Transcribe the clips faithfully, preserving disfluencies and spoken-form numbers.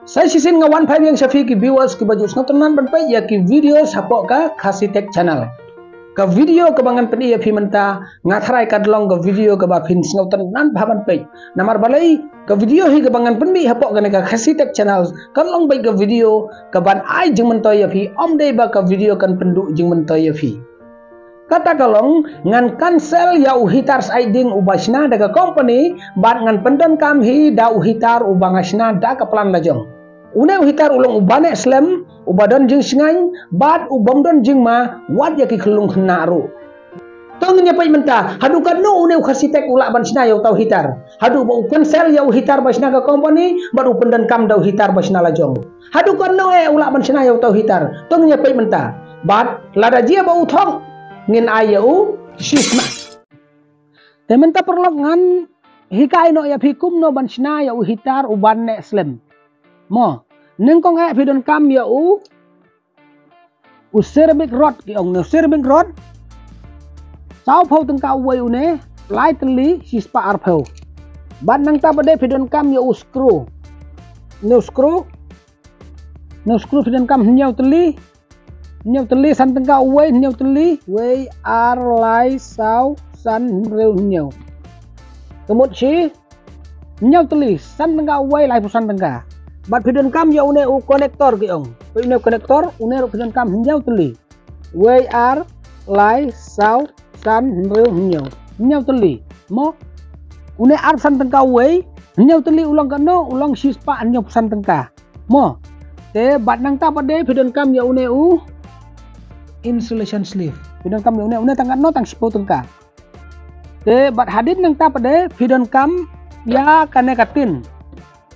Sa shisien nga wan phai biang sha phi ki viewers kiba ju sngewtynnat ban peit ïa ki video shapoh ka Khasi Tech Channel. Ka video kaba ngan pyni ïa phi mynta nga tharai ka long ka video kaba phin sngewtynnat bha ban peit. Namar balei, ka video hi kaba ngan pynmih hapoh kane ka Khasi Tech Channel ka long beit ka video kaban ai jingmyntoi ïa phi, ym dei ba ka video kan pynduh jingmyntoi ïa phi. Kata ka long, ngan cancel ïa u heater sa ai ding uba shna da ka company, bad ngan pyndonkam hi da u heater uba nga shna da ka plan la jong. Une u heater u long uba neh slem, uba don jingshngaiñ, bad u bym don jingma wat ïa ki khyllung khynnah ruh. To ngin ïa peit mynta, haduh katno une u Khasi Tech u lah ban shna ïa uta u heater. Haduh ba u cancel ïa u heater ba shna ka company, bad u pyndonkam da u heater ba shna la jong. Haduh katno eh u lah ban shna ïa uta u heater. To ngin ïa peit mynta. Bad lada jia ba u thok, ngin ai ïa u shisha. Te mynta paralok ngan hikai noh ïa phi kumno ban shna ïa u heater uba neh slem. Mo, nyngkong eh phi donkam ïa u, u ceramic rod ki ong, ne u ceramic rod. Saw phew tyngka uwei une, lai tylli shispah arphew. Bad nangta pat de phi donkam ïa u screw. Ne u screw, ne u screw phi donkam hynñiew tylli. Hynñiew tylli san tyngka uwei, hynñiew tylli, wei, ar, lai, saw, san, hynriew, hynñiew. Ka mut shi hynñiew tylli san tyngka uwei, laiphew san tyngka. Bad phi donkam ïa une u connector ki ong. Phi une u connector, une ruh phi donkam hynñiew tylli. Wei, ar, lai, saw, san, hynriew, hynñiew. Hynñiew tylli. Mo? Une arphew san tyngka uwei, hynñiew tylli u long katno, u long shispah hynñiewphew san tyngka. Mo. Te bad nangta pat de phi donkam ïa une u insulation sleeve. Phi donkam ïa une, une tang katno, tang shiphew tyngka. Te bad hadien nangta pat de phi donkam ïa kane ka tin.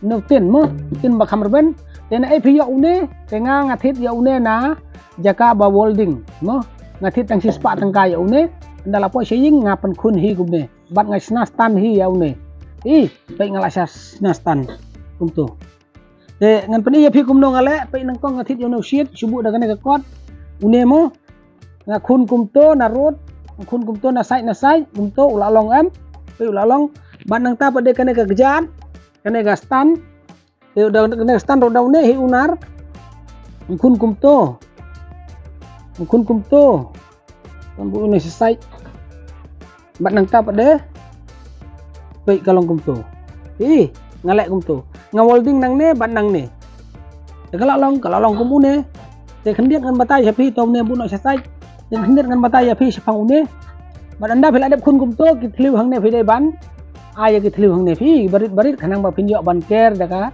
Une u tin mo, tin ba kham rben. Te naei phi ïoh une, te nga nga thied ïa une na jaka ba welding mo. Nga thied tang shispah tyngka ïa une. Ynda la poi sha ïing nga pynkhun hi kumne. Bad nga shna stand hi ïa une. Ih, peit nga la shna stand kumto. Te ngan pyni ïa phi kumno nga leh, peit nyngkong nga thied ïa une u sheet, shu buh da kane ka kot. Une mo, nga khun kumto na rud, nga khun kumto na side na side, kumto u la long em, peit u la long. Bad nangta pat de kane ka kjat, kane ka stand, te da kane ka stand ruh da une hi u nar, nga khun kumto, nga khun kumto. Kan buh une shisha. Bad nangta pat de. Peit ka long kumto. Ih, nga leh kumto. Nga welding nangne bad nangne. Te ka la long, ka la long kum une. Te khyndiat ngan batai sha phi to une buh noh shisha. Te khyndiat ngan batai sha phi shaphang une. Bad ynda phi la dep khun kumto ki thliew hangne phi dei ban ai ïa ki thliew hangne phi barit barit khnang ba phin ïoh ban ker da ka,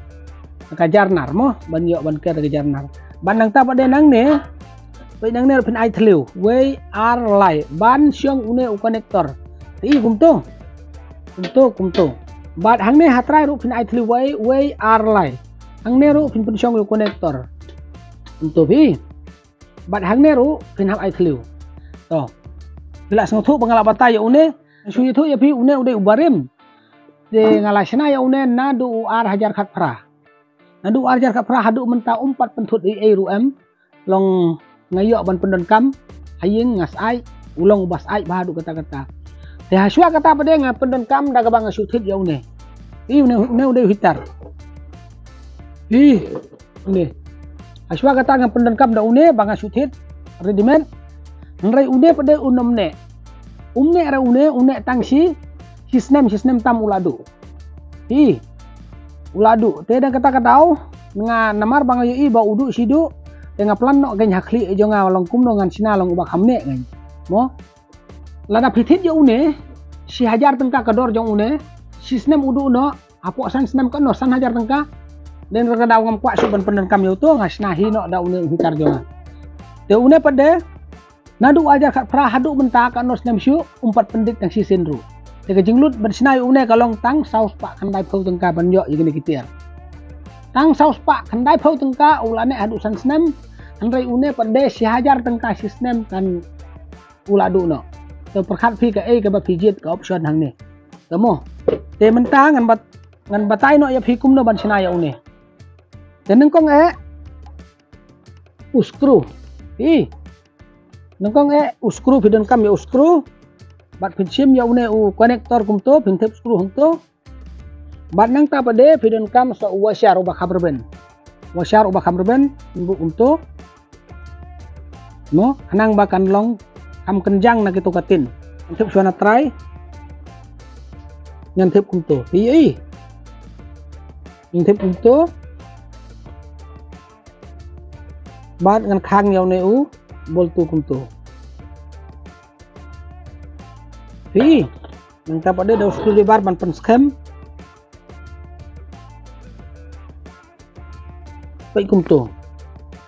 ka jar nar mo, ban ïoh ban ker da ka jar nar. Bad nangta pat de nangne. Peit nangne ruh phin ai thliew. Wei ar lai. Ban shong une u connector. Te ih kumto. Kumto, kumto. Bad hangne ha trai ruh phin ai thliew wei, wei ar lai. Hangne ruh phin pynshong u connector. Kumto phi. Bad hangne ruh phin hap ai thliew. To. Phi la sngewthuh ba nga la batai ïa une. Shu ïathuh ïa phi une u dei u barim. Te nga la shna ïa une naduh u ar hajar khatphra. Naduh u ar hajar khatphra haduh mynta um pat pynthut ei ei ruh em. Long nga ïoh ban pyndonkam ha ïing nga syaid, u long uba syaid bha haduh katta katta. Te ha shuwa kata pat de nga pyndonkam da kaba nga shu thied ïa une. Ih une, une u dei u heater. Ih une. Ha shuwa kata nga pyndonkam da une ba nga shu thied readymade. Hynrei une pat de un ym neh. Um neh re une, un neh tang shi, shi snem, shi snem tam u la duh. Hi. U la duh. Te da kata ka daw nga namar ba nga ïohi ba u duh shi duh. Te nga plan noh kein ha khlieh jong nga long kumno ngan shna long uba kham neh kein. Mo. Lada phi thied ïa une shi hajar tyngka ka dor jong une. Shi snem u duh noh. Hapoh san snem katno san hajar tyngka. Dei na ka daw ngam kwah shuh ban pyndonkam ïa uto nga shna hi noh da une u heater jong nga. Te une pat de. Naduh u ar hajar khatphra haduh mynta katno snem shuh um pat pyndik tang shisien ruh. Te ka jinglut ban shna ïa une ka long tang saw spah khyndai phew tyngka ban ïoh ïa kine ki tiar. Tang saw spah khyndai phew tyngka u la neh haduh san snem. Hynrei une pat de shi hajar tyngka shi snem kan u la duh noh. Te pyrkhat phi kaei kaba phi jied ka option hangne. Te mo. Te mynta ngan bat, ngan batai noh ïa phi kumno ban shna ïa une. Te nyngkong eh u screw. Phi. Nyngkong eh u screw phi donkam ïa u screw. Bad phin shim ïa une u connector kumto phin thep screw hangto. Bad nangta pat de phi donkam sa u washer uba kham rben. Washer uba kham rben, ngan buh kumto. Mo, khnang ba kan long kham kynjang na kito ka tin. Ngan thep shuwa na trai. Ngan thep kumto. Phi ïohi. Ngan thep kumto. Bad ngan khang ïa une u boltu kumto. Phi ïohi. Nangta pat de da u screwdriver ban pynskhem. Peit kumto.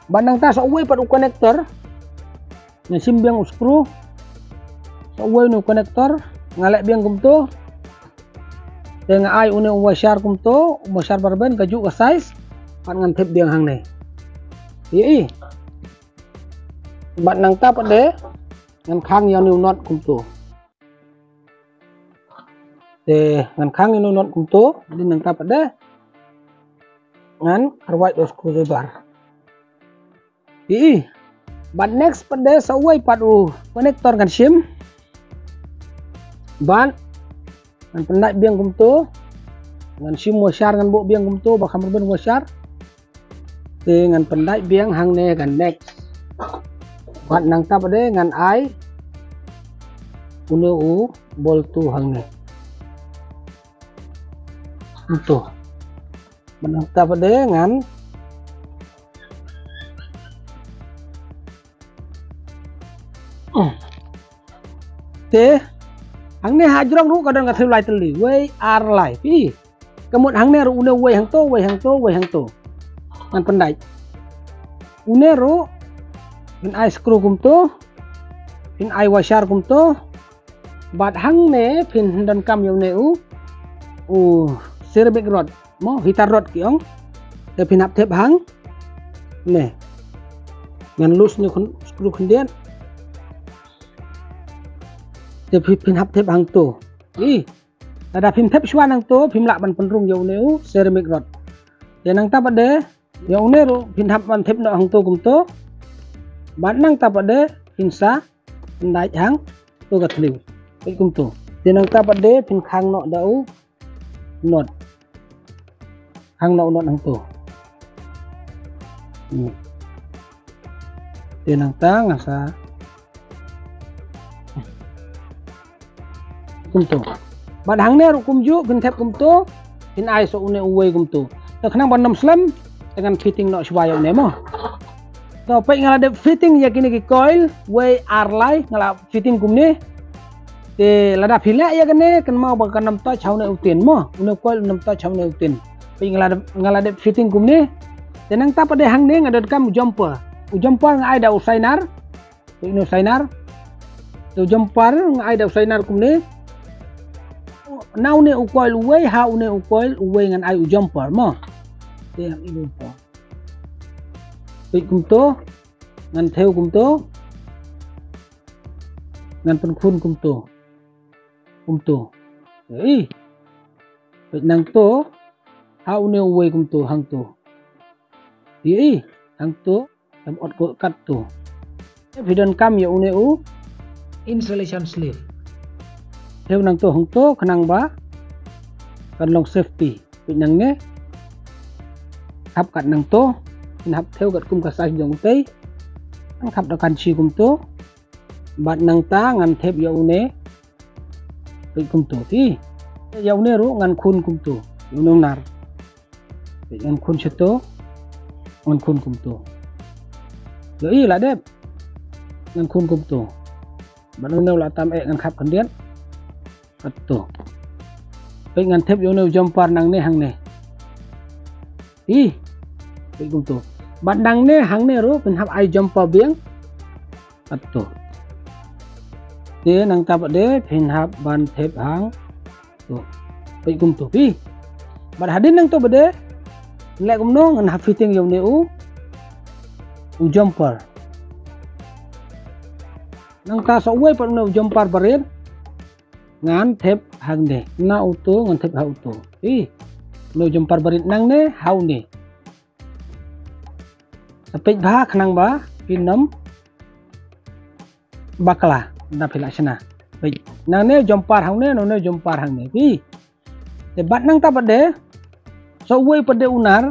Bad nangta sa uwei pat u connector. Nga shim biang u screw. Sa uwei une u connector. Nga leh biang kumto. Te nga ai une u washer kumto, u washer ba rben kajuh ka size. Bad ngan thep biang hangne. Ïohi. Bad nangta pat de ngan khang ïa une u nut kumto. Te ngan khang ïa une u nut kumto, te nangta pat de ngan kyrwat da u screwdriver. Ïohi. Bad next pat de sa uwei pat u connector ngan shim. Bad ngan pyndait biang kumto. Ngan shim washer ngan buh biang kumto, ba kham rben washer. Te ngan pyndait biang hangne ka next. Bad nangta pat de ngan ai une u boltu hangne. Kumto. Bad nangta pat de ngan. Te hangne hajrong ruh ka don ka thliew lai tylli. Wei ar lai. Phi. Ka mut hangne ruh une uwei hangto, uwei hangto, uwei hangto. Ngan pyndait. Une ruh phin ai screw kumto. Phin ai washer kumto. Bad hangne phin donkam ïa une u, u ceramic rod. Mo, heater rod ki ong. Te phin hap thep hangne. Ngan loose ne u screw khyndiat. Te phi, phin hap thep hangto. Ïohi. Lada phim thep shuwa nangto, phim lah ban pynrung ïa une u ceramic rod. Te nangta pat de, ïa une ruh phin hap ban thep noh hangto kumto. Bad nangta pat de phin sa pyndait hangto ka thliew. Peit kumto. Te nangta pat de phin khang noh da u nut. Khang noh u nut hangto. Hmm. Te nangta ngan sa kumto. Bad hangne ruh kumjuh, phin thep kumto, phin ai sa une uwei kumto. Te khnang ban ym slem, te ngan fitting noh shuwa ïa une mo. To peit nga la dep fitting ïa kine ki coil, wei ar lai, nga la fitting kumne. Te lada phi leh ïa kane, kynmaw ba kan ym touch ha une u tin mo. Une u coil un ym touch ha une u tin. Peit nga la dep, nga la dep fitting kumne. Te nangta pat de hangne nga donkam u jumper. U jumper nga ai da u sainar. Peit une u sainar. Te u jumper nga ai da u sainar kumne. Na une u coil uwei, ha une u coil uwei ngan ai u jumper mo. Te hangne u jumper. Peit kumto. Ngan thew kumto. Ngan pynkhun kumto. Kumto. Ïohi. Peit nangto. Ha une uwei kumto hangto. Ïohi. Hangto. Tam ot ko katto. Phi donkam ïa une u insulation sleeve. Thew nangto hangto khnang ba kan long safety. Peit nangne. Khap kat nangto. Phin hap thew katkum ka size jong utei. Ngan khap da kan shi kumto. Bad nangta ngan thep ïa une. Peit kumto. Phi. Ïa une ruh ngan khun kumto. Ïa une u nar. Peit ngan khun shato. Ngan khun kumto. Ïohi la dep. Ngan khun kumto. Bad une u la tam eh ngan khap khyndiat. Katto. Peit ngan thep ïa une u jumper nangne hangne. Ïohi. Peit kumto. Bad nangne hangne ruh phin hap ai jumper biang. Katto. Te nangta pat de phin hap ban thep hang. To. Peit kumto phi. Bad hadien nangto pat de. Leh kumno ngan hap fitting ïa une u. U jumper. Nangta sa uwei pat une u jumper barit. Ngan thep hangne. Na uto ngan thep ha uto. Ïohi. Une u jumper barit nangne ha une. Sa peit bha khnang ba phin ym bakla. Na phi la shna. Peit. Nangne u jumper hangne, nangne u jumper hangne. Phi. Te bad nangta pat de, sa uwei pat de u nar.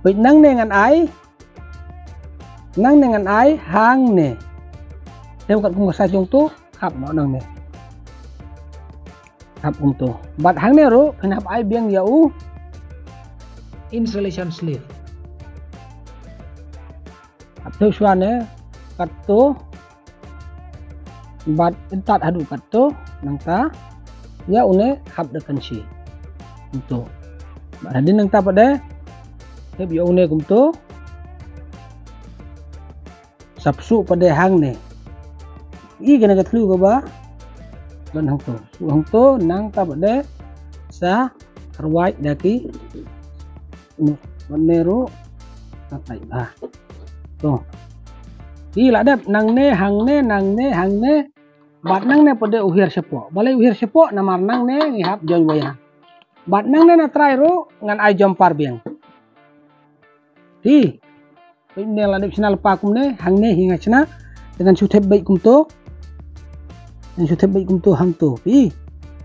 Peit nangne ngan ai, nangne ngan ai hangne. Te katkum ka size jong to, hap noh nangne. Hap kumto. Bad hangne ruh phin hap ai biang ïa u insulation sleeve. Hap to shuwa ne katto. Bad intat haduh katto, nangta ïa une hap da kan shi. Kumto. Bad hadien nangta pat de, hap ïa une kumto. Sa psuh pat de hangne. I kane ka thliew kaba don hangto. Psuh hangto, nangta pat de sa rwai da ki. Bad ne ruh. Nangta ba. To. I la dep nangne, hangne, nangne, hangne. Bad nangne pat de u hiar shapoh. Balei u hiar shapoh, namar nangne ngi hap join wire. Bad nangne na trai ruh ngan ai jumper biang. Hi. Peit ne la dep shna lypa kumne, hangne hi nga shna. Te ngan shu thep beit kumto. Ngan shu thep beit kumto hangto. Hi.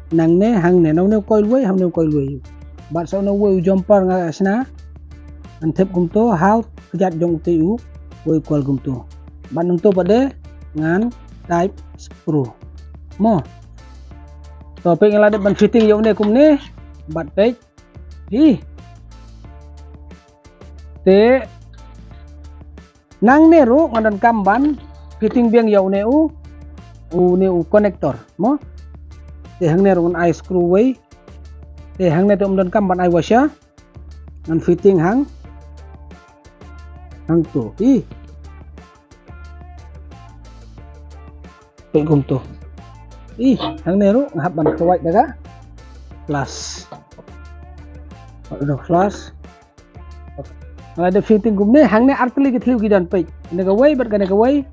Nangne, hangne, na une u coil wei, hangne u coil wei. Bad sa une uwei u jumper nga shna. Ngan thep kumto, ha u kjat jong utei u wei coil kumto. Bad nangto pat de ngan type screw. Mo. To peit nga la dep ban fitting ïa une kumne. Bad peit. Hi. Te nangne ruh nga donkam ban fitting biang ïa une u, une u connector, mo. Te hangne ruh ngan ai screw wei. Te hangne te um donkam ban ai washer. Ngan fitting hang, hangto. Ih. Peit kumto. Ih, hangne ruh nga hap ban kawait da ka flash. Pat da flash. Nga la dep fitting kumne, hangne artylli ki thliew ki don peit. Kane kawei bad kane kawei.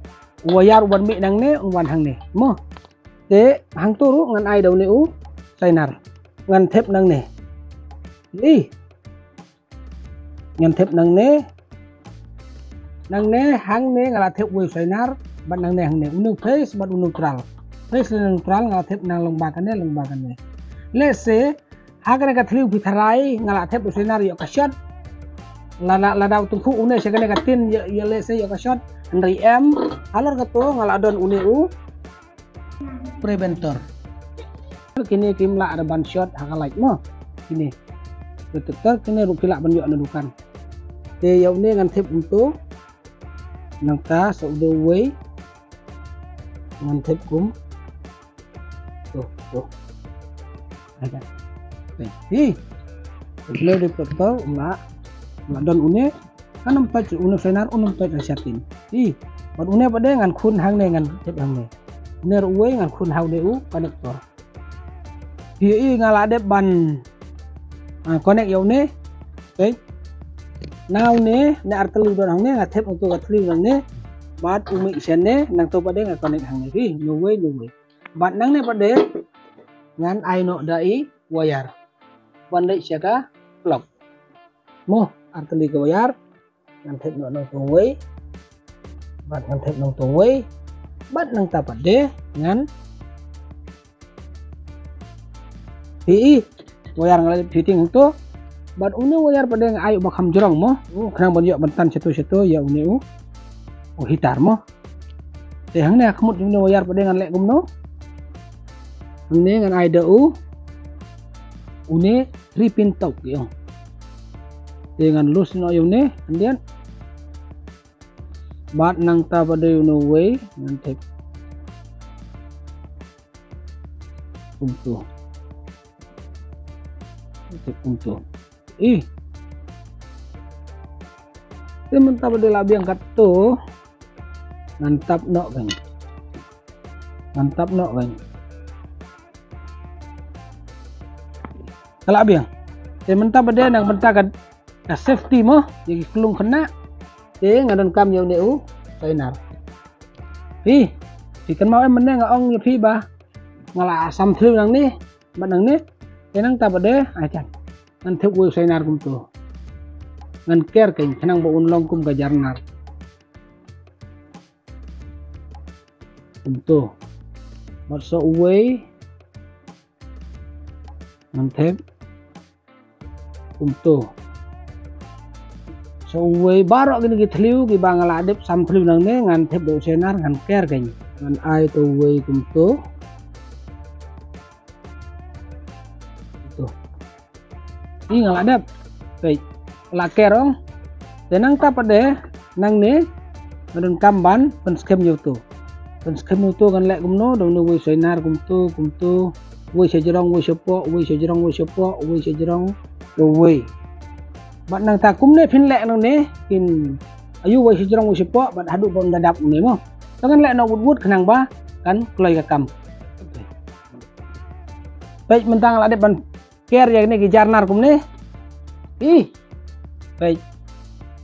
Wire u ban mih nangne, un wan hangne. Mo. Te hangto ruh ngan ai da une u shiner. Ngan thep nangne. Ih. Ngan thep nangne. Nangne hangne nga la thep uwei u shiner. Bad nangne hangne. U neutral bad u neutral. Face lane neutral nga la thep nang lyngba kane, lyngba kane. Let's say, ha kane ka thliew phi tharai nga la thep u shiner ïoh ka shot. Lada, lada u tyngkhuh une sha kane ka tin ïoh, ïoh let's say ïoh ka shot. Hynrei em, halor kato nga la don une u preventor. Kine kim lah da ban shot ha ka light mo. Kine. Protector kine ruh ki lah ban ïoh na dukan. Te ïa une ngan thep kumto. Nangta sa u dei uwei. Ngan thep kum. To, to. Ada. Hi. Une u dei protector, um lah. Um lah don une. Kan ym touch une u shiner, um touch ha shatin. Hi. Bad une pat de ngan khun hangne ngan thep hangne. Une ruh uwei ngan khun ha une u connector. Hi, i nga la dep ban, ah, connect ïa une. Okay. Na une, ne artylli don hangne, nga thep hangto ka thliew nangne. Bad u mih shane, nangto pat de nga connect hangne. Hi, no way, no way. Bad nangne pat de ngan ai noh da i wire. Ban leit sha ka plug. Mo, artylli ka wire. Ngan thep noh nangto wei. Bad ngan thep nangto wei. Bad nangta pat de ngan. Hi i. Wire nga la fitting hangto. Bad une wire pat de nga ai uba kham jrong mo. U khnang ban ïoh ban tan shato shato ïa une u. U heater mo. Te hangne ha khmut jong une wire pat de ngan leh kumno. Hangne ngan ai da u. Une three pin tok ïa u. Te ngan loose noh ïa une, hangne. Bad nangta pat de une wei, ngan thep kumto. Ngan thep kumto. Ih. Te mynta pat de la biang katto. Ngan tap noh kan. Ngan tap noh kan. Ka la biang. Te mynta pat de nang mynta ka, ka safety mo, ïa ki klung khynnah. Te nga donkam ïa une u shiner. Phi, phi kynmaw em mynne nga ong ïa phi ba nga la sam thliew nangne, bad nangne. Te nangta pat de, ai kan. Ngan thep uwei u shiner kumto. Ngan ker kan, khnang ba un long kum ka jarnar. Kumto. Bad sa uwei. Ngan thep kumto. Sa uwei baroh kine ki thliew kiba nga la dep sam thliew nangne, ngan thep da u sainar, ngan ker kein. Ngan ai to uwei kumto. To. Ï, nga la dep. Peit. La ker ong. Te nangta pat de, nangne, nga donkam ban pynskhem ïa uto. Pynskhem ïa uto ngan leh kumno, da une uwei sainar kumto, kumto, uwei sha jrong, uwei sha poh, uwei sha jrong, uwei sha poh, uwei sha jrong, uwei. Bad nangta kumne phin leh nangne, kin, aïu uwei sha jrong, uwei sha poh, bad haduh ban da dap une mo. Te ngan leh noh wut wut khnang ba kan kloi ka kam. Peit, mynta nga la dep ban ker ïa kine ki jar nar kumne. Ï. Peit.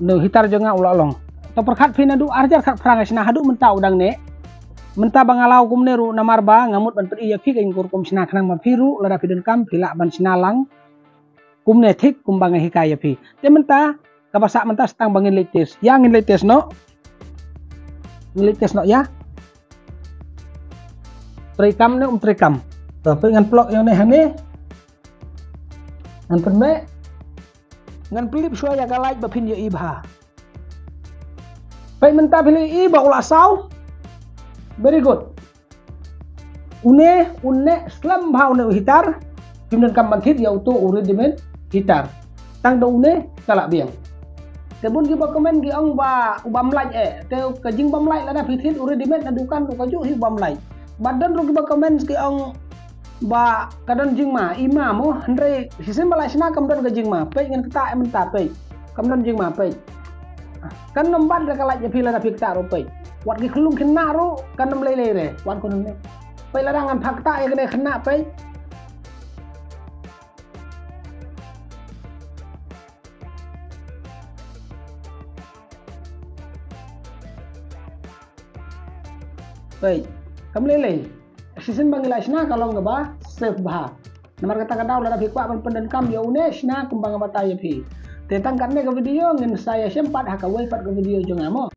Une u hitar jong nga u la long. To pyrkhat phi naduh ar hajar khatphra nga shna haduh mynta u dang neh. Mynta ba nga law kumne ruh namar ba nga mut ban pyni ïa phi ka jingkurukom shna khnang ba phi ruh lada phi donkam phi lah ban shna lang kumne thik kumba nga hikai ïa phi. Te mynta kaba sah mynta sa tang ba ngin leit test. Ïa ngin leit test noh. Ngin leit test noh ïa. Treikam ne um treikam. To peit ngan plug ïa une hangne. Ngan pynmeh. Ngan pynlip shuwa ïa ka light ba phin ïohi bha. Peit mynta phi la ïohi ba u la saw. Very good. Une, une slem bha une u hitar. Phim donkam ban thied ïa uto u readymade hitar. Tang da une ka la biang. Te bun kiba comment ki ong ba u bam light eh. Te ka jingbam light lada phi thied u readymade na dukan ruh kajuh hi u bam light. Bad don ruh kiba comment ki ong ba ka don jingma, i ma mo, hynrei shisien ba la shna kam don ka jingma. Peit ngan ktah eh mynta peit. Kam don jingma peit. Kan nym bat re ka light ïa phi lada phi ktah ruh peit. Wat ki khyllung khynnah ruh kan nym lei lei re. Wat ko nym ne. Peit lada ngan phah ktah ïa kane khynnah peit. Peit, kam lei lei. Shisien ba ngi la shna ka long kaba safe bha. Namar kata ka daw lada phi kwah ban pyndonkam ïa une shna kumba nga batai ïa phi. Te tang katne ka video ngin sa ïashem pat ha kawei pat ka video jong nga mo.